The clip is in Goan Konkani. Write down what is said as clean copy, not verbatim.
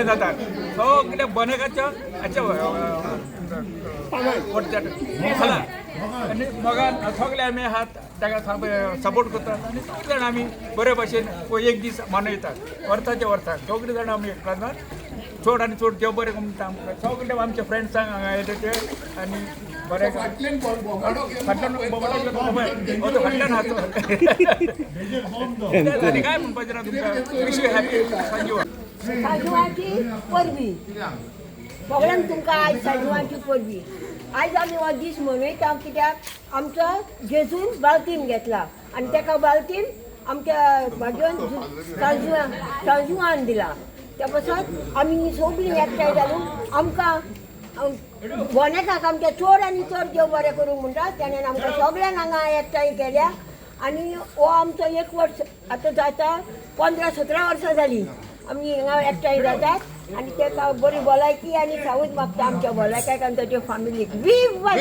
एकठांय जातात सगळे बोनेकाच्या हाच्या खाला आनी मोगान सगळे आमी आहात ताका सपोर्ट करतात आनी सगळे जाण आमी बरे भाशेन हो एक दीस मनयतात वर्साच्या वर्साक सगळे जाण आमी एकठांय जावन चड आनी चड देव बरें करूं म्हणटा आमकां सगळे आमच्या फ्रेंड्सांक हांगा येता ते आनी बरें फाटल्यान बोमाडो घेवन फाटल्यान हात आनी काय म्हणपाचें ना तुमकां. विश you happy सांजीवा. साजवाची परबी सगळ्यांक तुमकां आयज साजवाची परबी. आयज आमी हो दीस मनयता कित्याक आमचो जेजून बालतीम घेतला आनी तेका बालतीम आमच्या भाजून साजवा साजवान दिला. त्या पासत आमी सगळीं एकठांय घालून आमकां बोनेकाक आमच्या चड आनी चड देव बरें करूंक म्हणटा तेणेन आमकां सगळ्यांक हांगा एकठांय केल्या. आनी हो आमचो एक वर्स आतां जाता 15-17 वर्सां जालीं आमी हांगा एकठांय जातात आनी तेका बरी भलायकी आनी सावूद मागता आमच्या भलायकाक आनी ताच्या फामिलीक. विवा!